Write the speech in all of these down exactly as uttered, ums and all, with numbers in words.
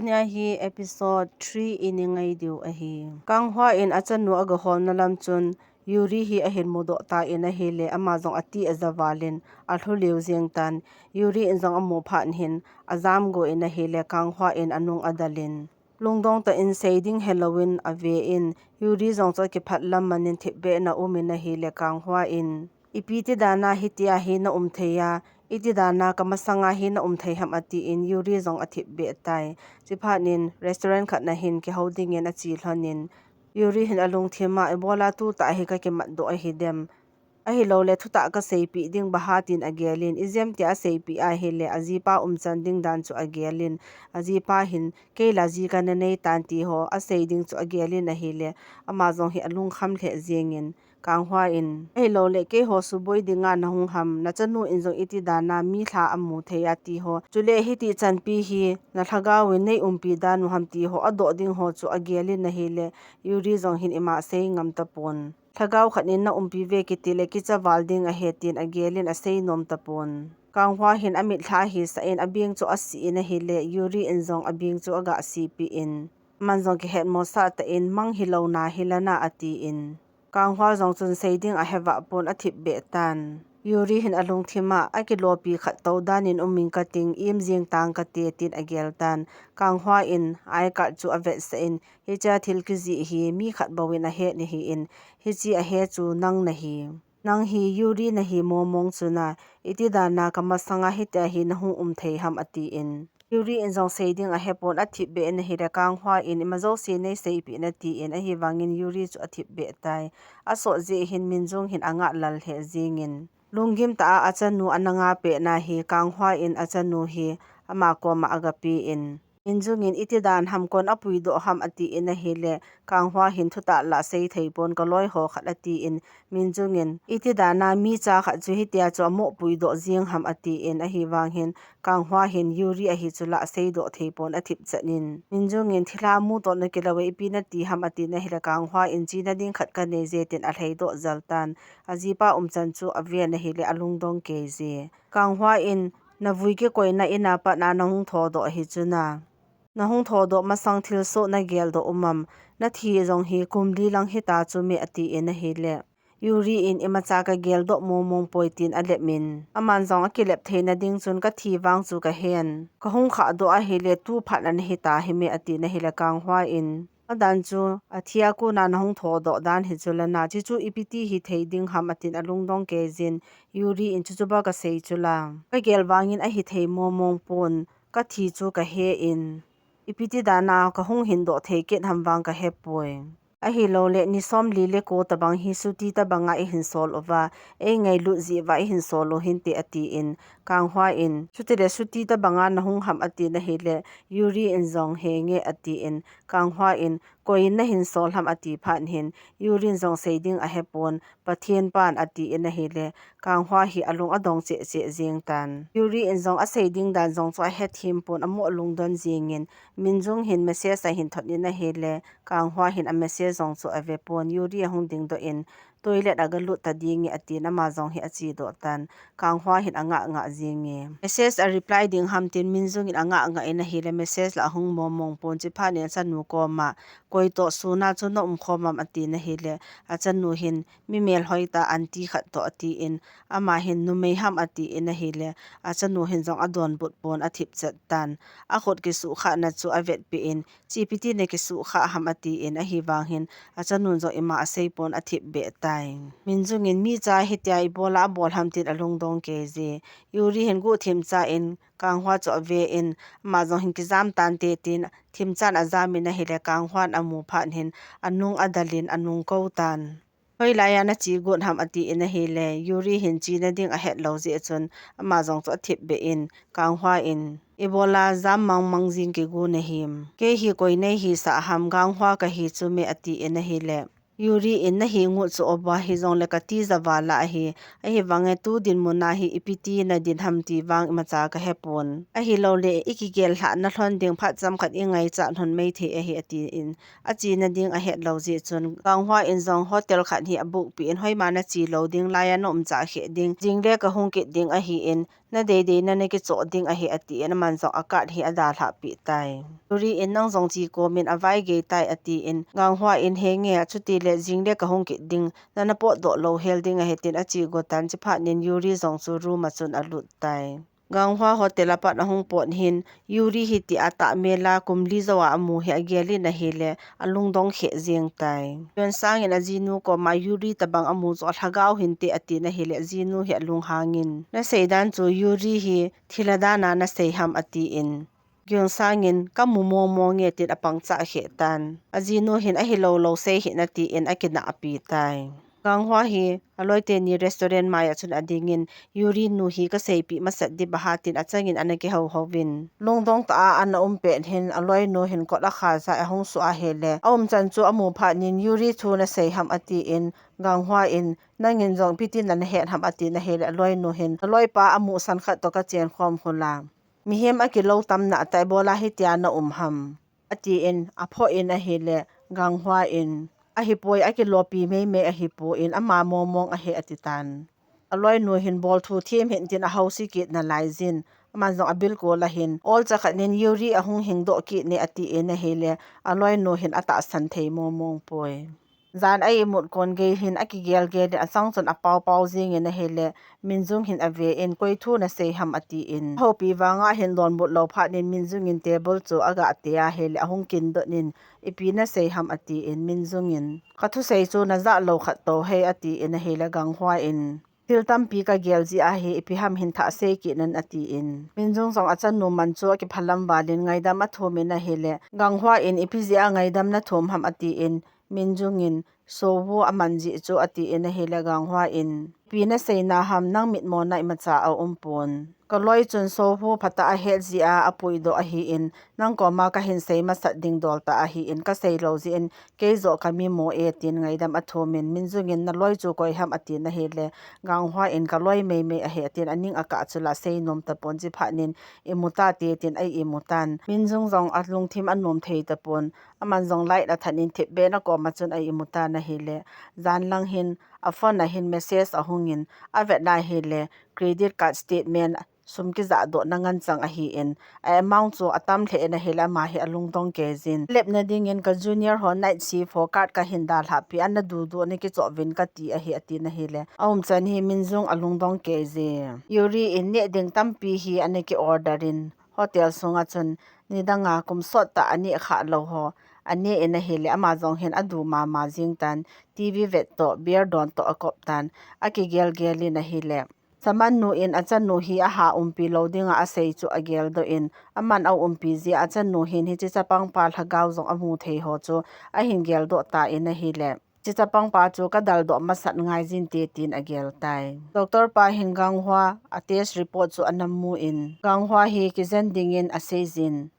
Nia hi episode three in i ngai diu ahi. Kang Hwa in achanu aga holna lam chun Yuri hi ahin mudoh tan ahile, ama jong ati aja valin alhu lheh jeng tan. Yuri in jong amu phat in hin ajam go in ahile, Kang Hwa in anung adalin, lungdong tah in sei ding helouvin ave in, Yuri jong chu akiphat lam man in thipbeh in aum in ahile, Kang Hwa in, ipi ti dan a hitia hi na um thei a, iti dan a ka masanga hi na um thei ham, atin Yuri jong athipbeh tai. Chuphat in restaurant khat na hin kihou dingin ache lhon in, Yuri hin alungthim a, ibola tutah hi ka kimat doh ahi dem. Ahilou le, thutah ka seipeh ding bang ham tin agel in, ijemtia aseipeh ahile, ajipa umchan ding dan chu agel in, ajipa hin, kei lah a ji kana nei tan ti ho asei ding chu agel in ahile, ama jong hi alungkham lheh jeng in, Kang Hwa in, ahilou le, kei ho suboi dinga na hung ham, na chanu in jong iti dan a mi lha amu thei a ti ho, chule hiti chanpi hi na lhagao in nei umpi dan u ham ti ho adoh ding ho chu agel in ahile, Yuri jong hin ima sei ngam tapon. Lhagao khat in na umpi ve kiti le kicha val ding ahi tin agel in asei nom tapon. Kang Hwa hin amit lha hisah in abeng chu asih in ahile, Yuri in jong abeng chu aga sihpeh in, aman jong kihetmosah tah in, mang hilou na hi la na, atin, Kang Hwa jong chun sei ding ahe vah pon, athipbeh tan. Yuri hin alungthim a, akilopi khat tou dan in um ing kating, im jeng tang kate tin agel tan. Kang Hwa in I card chu avetsah in, hichea thil kijih hi mi khat bou in ahet ahi in, hiche ahe chu nang nahi. Nang hi Yuri nahi mong mong chu na, iti dan a ka masanga hitia hi na hung um thei ham, atin, Yuri in jong sei ding ahe pon, athipbeh in ahile, Kang Hwa in, ima jouse nei seipeh in, atin, ahivangin Yuri chu athipbeh tai. Asot jeh hin Min Jung hin angah lal lheh jeng in, lunggim tah a achanu ana ngah peh na hi Kang Hwa in achanu hi ama koma aga pe in, Min Jung in, iti dan ham, koin apui doh ham, atin ahile, Kang Hwa hin, thutah lah sei thei pon, ka loi ho khat, atin, Min Jung in, iti dan a mi cha khat chu hitia chu amoh pui doh jeng ham, atin, ahivang hin Kang Hwa hin Yuri ahi chu lah sei doh thei pon, athip chan in, Min Jung in, thilha mu toh na kilou e, ipi nati ham, atin ahile, Kang Hwa in, chena ding khat kanei je tin alhai doh jel tan. Ajipa umchan chu aven ahile, alungdong kei je. Kang Hwa in, na vui kikoina in a pat na na hung thou doh ahi chu na, na hung thou doh masang thilsoh na gel doh um am, na thi jong hi kum li lang hita chu me, atin ahile, Yuri in, imacha ka gel doh mong mong poi, tin alep in, aman jong akilep theina ding chun, ka thi vang chu ka hen, ka hung khah doh ahile, tu phat ana hita hi me, atin ahile, Kang Hwa in, adan chu, athi a kon a na hung thou doh dan hi chu la na, chuchu ipi ti hi thei ding ham, atin alungdong kei jin, Yuri in, chuchu bou ka sei chu la, ka gel vangin ahi thei mong mong pon, ka thi chu ka he in, ipi ti dan a ka hung hin doh thei kit ham vang ka he poi. Ahilou le, ni som li le ko tabang hi chutti tabang a i hin sol uva, ei ngailut jeh uva i hin sol u hinte, atin, Kang Hwa in, chuti le chutti tabang a na hung ham, atin ahile, Yuri in jong, he nge, atin, Kang Hwa in, koi in na hin sol ham, ati phat hin, Yuri in jong sei ding ahe pon, Pathen pan, atin ahile, Kang Hwa hi alung adong cheh cheh jeng tan. Yuri in jong asei ding dan jong chu ahe them pon, amoh lungdon jeng in, Min Jung hin message ahin thot in ahile, Kang Hwa hin a message jong chu ave pon, Yuri ahung ding doh in, toilet a ga lut ta ding e, atin, ama jong hi ache doh tan. Kang Hwa hin angah ngah jing e. Message a reply ding ham tin Min Jung in angah ngah in ahile, message la ahung mong mong pon, chuphat in achanu koma, koi toh sun a chu na um khom am, atin ahile, achanu hin, mi melhoi tah aunty khat toh, atin, ama hin, numei ham, atin ahile, achanu hin jong adonbut pon, athip chet tan. Akhut kisuhkhah na chu avet peh in, che ipi ti na kisuhkhah ham, atin, ahivang hin, achanu jong ima asei pon, athip beh tai. Min Jung in, mi cha hitia ibola abol ham, tin alungdong kei je. Yuri hin guhthim cha in, Kang Hwa chu ave in, ama jong hin kijam tante, tin thim chan ajam in ahile, Kang Hwa in amu phat hin, anung adal in, anung kou tan. Hoilai a na che got ham, atin ahile, Yuri hin chena ding ahet lou jeh chun, ama jong chu athip beh in, Kang Hwa in, ibola jam mang mang jing kigon nahim. Kei hi koi nei hisah ham, Kang Hwa kahi chu me, atin ahile, Yuri in, na hi ngut chu oba, hijongle ka tija val ahi, ahivang e tu dinmun a hi ipi ti na din ham ti vang imacha ka he pon. Ahilou le, i kigel lhah na lhon ding phat chomkhat i ngaichat lhon maithei ahi, atin, achena ding ahet lou jeh chun, Kang Hwa in jong hotel khat hi abook peh in, hoima na che lou ding, lai a na um chah kheh ding, jing le ka hung kit ding ahin, na deidei na na kichoh ding ahi, atin aman jong a card hi adalhah peh tai. Yuri in, nang jong che komin avai gei tai, atin Gang Hwa in, he nge, chuti le jing le kahung kit ding, na na potdoh lou hel ding ahi, tin ache go tan. Chuphat in Yuri jong chu room a chun alut tai. Gang Hwa hotel a pat ahung pot hin, Yuri hi tia tah mel a kum li jou a amu hi agel in ahile, alungdong kheh jeng tai. Geun Sang in ajinu koma Yuri tabang amu chu alhagao hinte, atin ahile, ajinu hi alunghang in, na sei dan chu Yuri hi thil a dan a na sei ham, atin. Geun Sang in, ka mu mong mong e, tin apang chah kheh tan. Ajinu hin, ahi lou lou sei hih in, atin akinah pi tai. Gang Hwa hi aloi teni restaurant mai a chun ading in, Yuri nu hi ka seipeh masat ding ahi, tin achang in ana kihou hou vin. Lungdong tah a ana um pet hin, aloi nu hin kot akha jai ahung suh ahile, aumchan chu amu phat in, Yuri chu na sei ham, atin Gang Hwa in, nang in jong ipi tin na na het ham, atin ahile, aloi nu hin, aloi pa amu san khat toh ka chen khom hula. Mihem akilou tam na a tai bol a hitia na um ham, atin aphoh in ahile, Gang Hwa in, ahi poi, akilopi mei mei ahi poi, ama mong mong ahi, ati tan. Aloi nu hin, bol thu thiem hih in, tin ahausi kit nalai jin, aman jong abilkol a hin, olcha khat in Yuri ahung hingdoh kit ne, atin ahile, aloi nu hin atahsan thei mong mong poi. Jan a imut kon gei hin akigel gel in, achang chun apao pao jing in ahile, Min Jung hin ave in, koi thu na sei ham, atin. Houpi vang a hin donbut lou phat in Min Jung in table chu aga te ahile, ahung kindoh in, ipi na sei ham, atin. Min Jung in, ka thusei chu na jah lou khat toh hei, atin ahile, Gang Hwa in, thil tampi ka gel jeh ahi, ipi ham hin thah sei kit in, atin. Min Jung jong achanu man chu akiphalam val in ngaidam athum in ahile, Gang Hwa in, ipi jeh a ngaidam na thum ham, atin. Min Jung in, Seo Woo aman jeh chu, atin ahile, Gang Hwa in, ipi na sei na ham, nang mitmo na imacha aum pon. Ka loi chun Seo Woo phatah a ahet jeh a apuidoh ahin, nang koma ka hin sei masat ding dol tah ahin, ka sei lou jeh in, kei joh ka mimo e, tin ngaidam athum in, Min Jung in, na loi chu koi ham, atin ahile, Gang Hwa in, ka loi mei mei ahi, atin aning akah chu la sei nom tapon, chuphat in, imu tate, tin a imu tan. Min Jung jong alungthim anom thei tapon, aman jong light athat in thipbeh in akoma chun a imu tan ahile, jan lang hin, a phone a hin message ahung in, avet na ahile, credit card statement, sum kijahdoh na ngen chang ahin, a amount chu atam lheh in ahile, ama hi alungdong kei jin. Lepna ding in ka junior ho night shift ho card ka hin dalhah peh a, na dudu na kichoh vin kati ahi, atin ahile, aumchan hi Min Jung alungdong kei jin. Yuri in neh ding tampi hi ana ki order in, hotel sunga chun nidang a kum sot tah a neh kha lou ho aneh in ahile, ama jong hin adu mama jing tan, TV vet toh, beer don toh akop tan, akigel gel in ahile, Saman nu in achanu hi aha umpi lou ding a asei chu ageldoh in, aman a umpi jeh a achanu hin hiche chapang pa lhagao jong amu thei ho chu ahin geldoh tan ahile, hiche chapang pa chu ka daldoh masat ngai jin te, tin agel tai. Doctor pa hin Gang Hwa a test report chu ana mu in, Gang Hwa hi kijen ding in asei jin,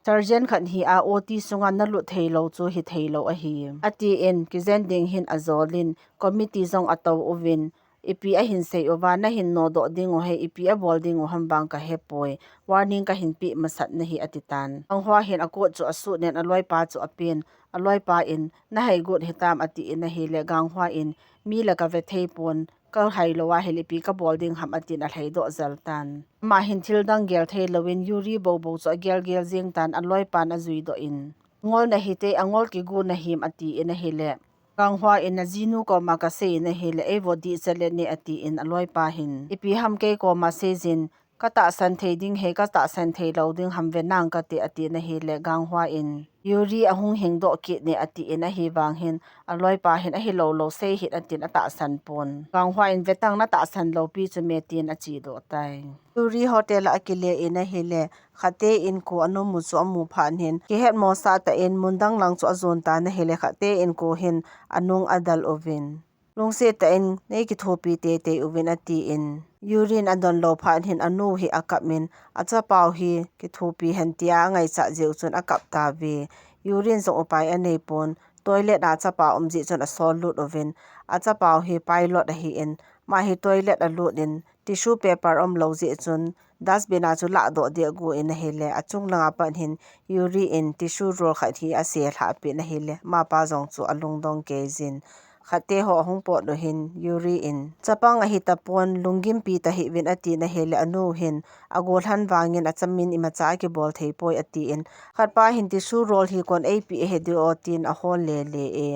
surgeon khat hi a OT sunga na lut thei lou chu hithei lou ahi, atin kijen ding hin ajol in, committee jong atou uvin, ipi ahin sei uva, na hin nodoh ding u hi, ipi abol ding u ham vang ka hepoi, warning ka hin peh masat nahi, ati tan. Gang Hwa hin a coat chu asut in aloi pa chu apen, aloi pa in, na hei gut hitam, atin ahile, Gang Hwa in, mi la ka ve thei pon, ka hai lou ahile ipi ka bol ding ham, atin alhaidoh jel tan. Ama hin thil dang gel thei louvin Yuri bou bou chu agel gel jing tan, aloi pan ajui doh in, ngol nahi te, angol kigu nahim, atin ahile, Gang Hwa in, na jinu koma ka sei in ahile, ei vo dih chet le ne, atin aloi pa hin, ipi ham kei koma sei jin, ka tahsan thei ding hi, ka tahsan thei lou ding ham ve nang kate, atin ahile, Gang Hwa in, Yuri ahung hingdoh kit ne, atin ahivang hin, aloi pa hin ahi lou lou sei hih in, atin atahsan pon. Gang Hwa in, ve tang na tahsan lou pi chu me, tin achedoh tai. Yuri hotel a akile in ahile, Khate in kho anom u chu amu phat in, kihet mosah tah in mun dang lang chu ajon tan ahile, Khate in kho hin anung adal uvin, lungset tah in nei kithopi teitei uvin, atin, Yuri in adon lou phat in anu hi akap in, achapa u hi kithopi hen tia angaichat jeh u chun akap tauve. Yuri in jong upai anei pon, toilet a achapa um jeh chun asol lut uvin, achapa u hi pilot ahin, ama hi toilet alut in, tissue paper um lou jeh chun, dustbin a chu lahdoh ding agon ahile, achung langa pat hin Yuri in tissue roll khat hi asel hahpeh in ahile, amapa jong chu alungdong kei jin. khat te ho ahung pot u hin Yuri in, "Chapang ahi tapon, lunggimpi tahih uvin," ati na hile, anu hin, "Agolhan vangin achamin imacha akibol thei poi," ati in, khat pa hin, "Tissue roll hi kon eipe ahi diu o," tin ahol lele e.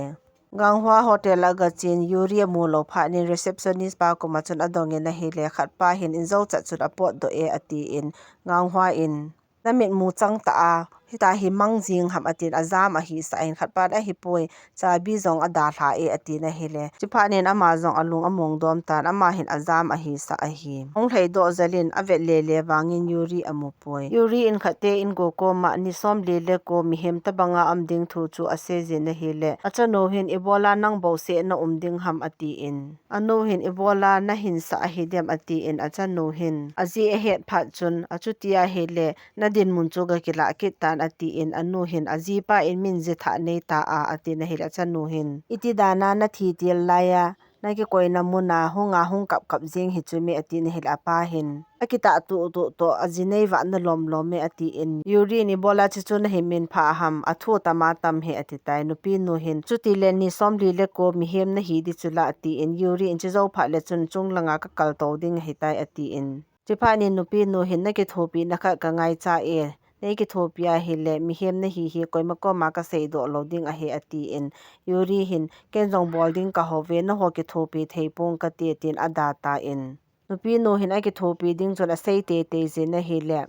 Gang Hwa hotel a gachen Yuri amu lou phat in receptionist pa koma chun adong in ahile, khat pa hin, "Injou chat chun apot doh e," ati in, Gang Hwa in, "Namit mu chang ta a, hita hi mang jing ham," atin ajam ahi sah in, khat pa in, "Ahipoi, chabi jong ada lha e," ati na hile. Chuphat in ama jong alung among dom tan, ama hin ajam ahi sah ahi. Hung lhai doh jel in avet lele vangin Yuri amu poi. Yuri in khat te in go koma ni som li le ko mihem tabanga um ding thu chu asei jin ahile, achanu hin, "Ibola nang bouseh na um ding ham," ati in. Anu hin, "Ibola nahin sah ahi dem," ati in, achanu hin, aji ahet phat chun, "Achuti ahile, nadinmun chu gakilah kit tan," ati in, anu hin, "Ajipa in min jithah nei ta a," ati na hile, achanu hin, "Iti dan a nathi til lai a, nakikoina mun a, hung a hung kap kap jing hi chu me," ati na hile, apa hin, "Akitah tuh tuh toh, aji nei vah na lom lom me," ati in, Yuri in, "Ibola chi chu nahin min pha ham, athu tam a tam he," ati tai. Nupi nu hin, "Chuti le ni som li le ko mihem nahi di chu la," ati in, Yuri in, "Chi jou phat le chun chung langa kakal to ding ahi tai," ati in. Chuphat in nupi nu hin, "Nakithopi na khat kangaicha e, nei kithopi ahile, mihem nahi hi koima koma kasei doh lou ding ahi," ati in, Yuri hin, "Ken jong bol ding kahou ve, naho kithopi thei pong kati," tin ada ta in. Nupi nu hin akithopi ding chun asei teitei jin ahile,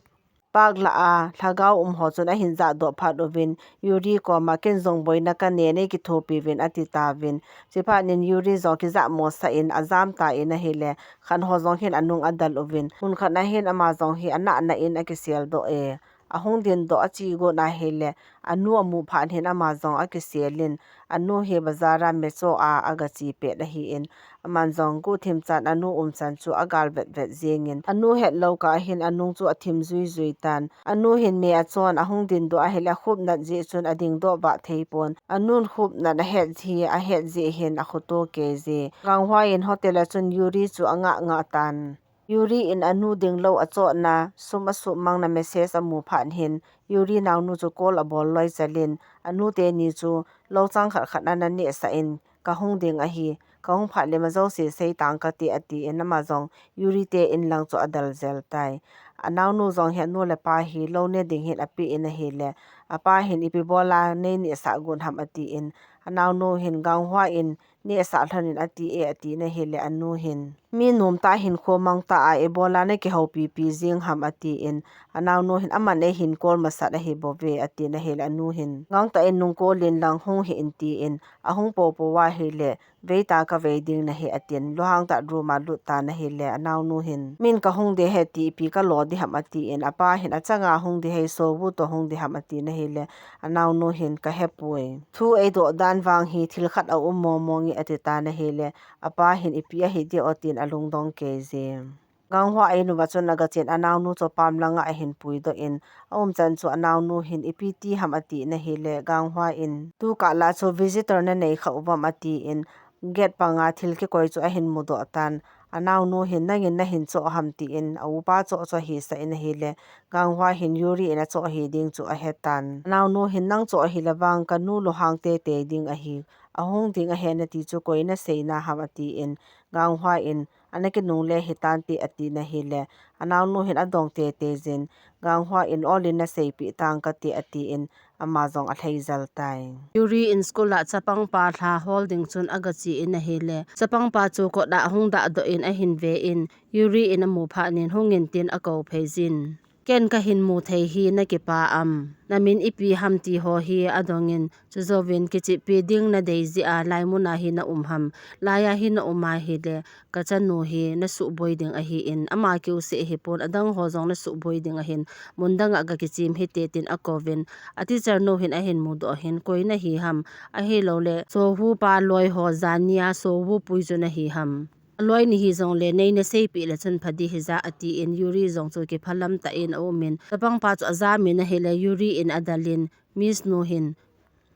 park lah a lhagao um ho chun ahin jah doh phat uvin, Yuri koma, "Ken jong boina kane, nei kithopi uvin," ati tauvin. Chuphat in Yuri jong kijah mosah in ajam ta in ahile, khat ho jong hin anung adal uvin. Mun khat na hin ama jong hi anah nah in akisel doh e. Ahung din doh achi got na hile, anu amu phat hin ama jong akisel in, anu hi bazar a me cho a agachi pet ahi in, aman jong guhthim chan anu umchan chu agal vet vet jing in, anu het lou kah hin anung chu athim jui jui tan. Anu hin me achon ahung din doh ahile, akhup nat jeh chun ading doh vah thei pon. Anun khup nat ahet hi ahet jeh hin akhoto kei je. Gang Hwa in hotel a chun Yuri chu angah ngah tan. Yuri in anu ding lou achohna, sum asuhmang na message amu phat hin, Yuri naonu chu call abol loi chel in, anu teni chu lou chang khat khat ana nehsah in, "Kahung ding ahi, kahung phat le ma jouse sei tang kate," ati in, ama jong Yuri te in lang chu adal jel tai. Anaonu jong hi anu le apa hi lou ne ding hin ape in ahile, apa hin, "Ipi bola nei nehsah got ham?" ati in, anaonu hin, "Gang Hwa in nehsah lhon in ati e," ati na hile, anu hin, "Mi nom tah hin kho mang ta a, ibola nakihoupi pi jing ham?" ati in, anaonu hin, "Aman eihin call masat ahi bou ve," ati na hile, anu hin, "Gangtah in nung call in lang, hung hih in," ti in, ahung popo ahile, "Vei ta, kavei ding nahi," atin, luhang tah room a lut ta na hile, anaonu hin, "Min kahung ding ahi ti, ipi kalo ding ham?" ati in, apa hin, "Achanga hung ding ahi, Seo Woo toh hung ding ham?" ati na hile, anaonu hin, "Kahepoi. Thu eidoh dan vang hi thil khat aum mong mong e," ati ta na hile, apa hin, "Ipi ahi dia o?" tin alungdong kei je. Gang Hwa in uva chun agachen anaonu chu pam langa ahin puidoh in, aumchan chu anaonu hin, "Ipi ti ham?" ati na hile, Gang Hwa in, "Tukah la chu visitor nanei kha uvem?" ati in, gate panga thil kikoi chu ahin mudoh tan. Anaonu hin, "Nangin nahin choh ham?" ti in, aupa choh chu ahi sah in ahile, Gang Hwa hin Yuri in achoh hi ding chu ahe tan. Anaonu hin, "Nang choh ahile vang kanu luhang teitei ding ahi, ahung ding ahi nati chu koi nasei na ham?" ati in, Gang Hwa in, "Ana kinungle hitante," ati na hile, anaonu hin adong teitei jin, Gang Hwa in, "Ol in naseipeh tang kate," ati in, ama jong alhai jel tai. Yuri in school a chapang pa lha hol ding chun agachi in ahile, chapang pa chu kot a ahung dahdoh in ahin ve in, Yuri in amu phat in, "Hung in," tin akou phei jin. "Ken kahin mu thei hi nakipa am? Namin ipi ham ti ho hi adong in, chujouvin kichihpi ding nadei jeh a laimun a hi naum ham? Lai a hi naum ahile, kachanu hi nasuhboi ding ahi in, ama keu seh hipon, adang ho jong nasuhboi ding ahin, mun dang a gakichem hite," tin akouvin, a teacher nu hin ahin mudoh hin, "Koi nahi ham? Ahilouleh, Seo Woo pa loi ho jania Seo Woo pui chu nahi ham? Aloi nahi jongle nei naseipeh le chun pha ding hija," ati in, Yuri jong chu kiphalam tah in aum in, chapang pa chu ajam in ahile, Yuri in adal in, Miss nu hin,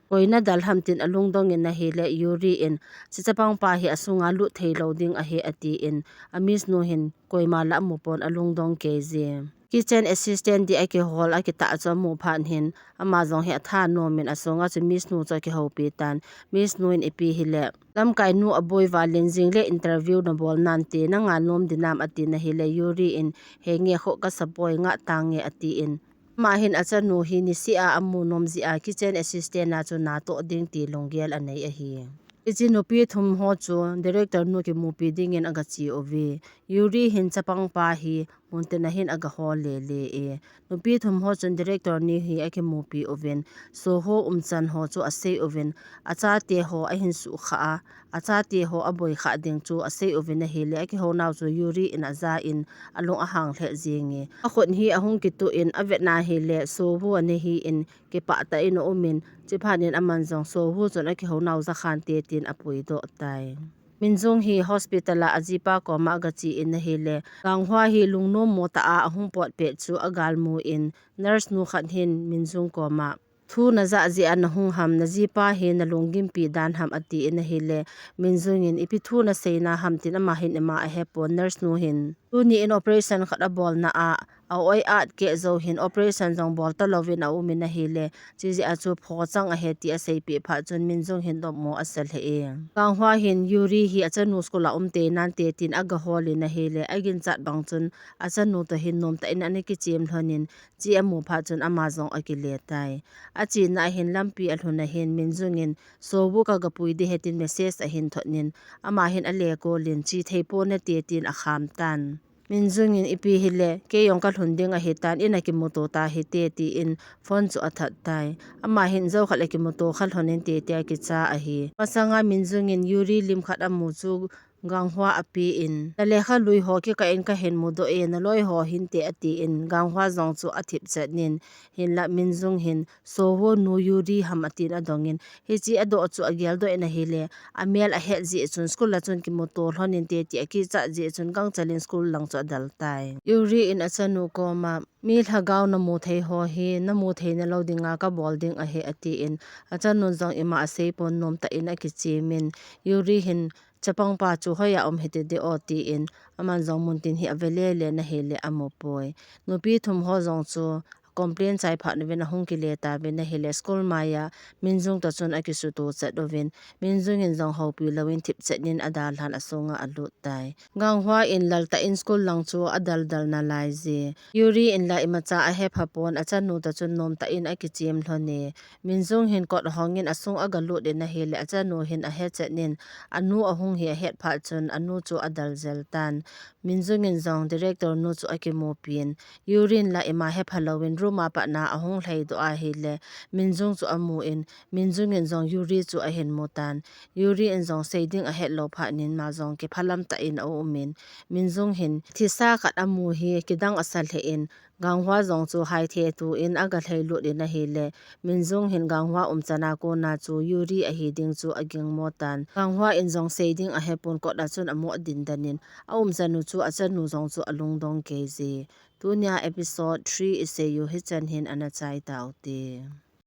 "Koi nadal ham?" tin alungdong in ahile, Yuri in, "Chi chapang pa hi asunga lut thei lou ding ahi," ati in, a Miss nu hin koima la amu pon alungdong kei je. Kitchen assistant dia kihol a kitah chu amu phat hin, ama jong hi atha nom in asunga chu Miss Nu chu akihoupi tan. Miss Nu in ipi hile, lamkai nu aboi valin jing le interview nabol nante, nanga nom dinam ati na hile, Yuri in, he nge kho kasa poi, nga tange ati in. Ama hin achanu hi niseh a amu nom jeh a kitchen assistant a chu natoh ding ti lunggel anei ahi. Hiche nupi thum ho chu director nu kimupi dingin agache uve. Yuri hin chapang pa hi muntin a hin agahol lele e. Nupi thum ho chun director ni hi akimupi uvin, Soho umchan ho chu asei uvin, achate ho ahin sukha a, achate ho aboi kha ding chu asei uvin ahile, akihou nau chu Yuri in aja in alung ahang lheh jenge. Akhut hi ahung kituh in avet na hile, Soho ana hi in, kipah tah in aum in, chuphat in aman jong Soho chun akihou nau jakhan te tin apuidoh tai. Minjung hi hospital a ajipa koma agache in ahile, Ganghwa hi lungnom mo tah a ahung potpet chu agalmu in, nurse nu khat hin Minjung koma, thu najah jeh a nahung ham, najipa hi nalunggimpi dan ham ati in ahile, Minjung in, ipi thu nasei na ham tin ama hin ima ahepon, nurse nu hin, tuni in operation khat abolna a, a-oi at keh jou hin operation jong bol talouvin aum in ahile, chujeh a chu pho chang ahi ti aseipeh phat chun Minjung hin dopmo asa lheh e. Ganghwa hin Yuri hi achanu school a um tei nante tin agahol in ahile, aginchat bang chun achanu toh hin nomtah in ana kichem lhon in, che amu phat chun ama jong akile tai. Achena a hin lampi alhun a hin Minjung in, Soho kagapui ding ahi tin message ahin thot in, ama hin alekol in, che thei ponate tin akham tan. Minjung in, ipi hile, kei jong kalhun ding ahitan, ina kimuto ta hite, tin phone chu athat tai. Ama hin, jou khat le kimuto kha lhon inte, tia kicha ahi. Masanga Minjung in Yuri lim khat amu chu Ganghwa apen, nalekha lui ho kikah in kahin mudoh e, naloi ho hinte, atin, Ganghwa jong chu athip chet in, hinlah Minjung hin, Soho nu Yuri ham atin adong in, hiche adoh chu ageldoh in ahile, amel ahet jeh chun, school a chun kimuto lhon inte ti akichat jeh chun, gangchel in school lang chu adal tai. Yuri in achanu koma, mi lhagao namu thei ho hi, namu thei nalou dinga kabol ding ahi, atin, achanu jong ima aseipon, nomtah in akichem in, Yuri hin, chapang pa chu hoiya um hite de o, tin, aman jong muntin hi ave lele in ahile amu poi. Nupi thum ho jong chu, complain chai phat uvin ahung kile tauvin ahile, school maiya Minjung toh chun akisuto chet uvin, Minjung in jong houpi louvin thip chet in adalhan asunga alut tai. Ganghwa in laltah in school lang chu adaldal nalai je. Yuri in la imacha ahepha pon, achanu toh chun nomtah in akichem lhon e. Minjung hin kot ahong in asung agalut in ahile, achanu hin ahe chet in, anu ahung hi ahet phat chun anu chu adal jel tan. Minjung in jong director nu chu akimupin, Yuri in la ima hepha louvin room a pat na ahung lhaidoh ahile, Minjung chu amun, Minjung in jong Yuri chu ahin mutan. Yuri in jong sei ding ahet lou phat in ma jong kiphalam tah in aumin, Minjung hin thisa khat amu hi kidang asa lheh in, Ganghwa jong chu haithe tu in agalhailut in ahile, Minjung hin Ganghwa umchan a kona chu Yuri ahi ding chu agingmo tan. Ganghwa in jong sei ding ahepon, kot a chun amoh dindan in, aumchan u chu achanu jong chu alungdong kei je. Tunia episode three isei u hichan hin ana chai taute.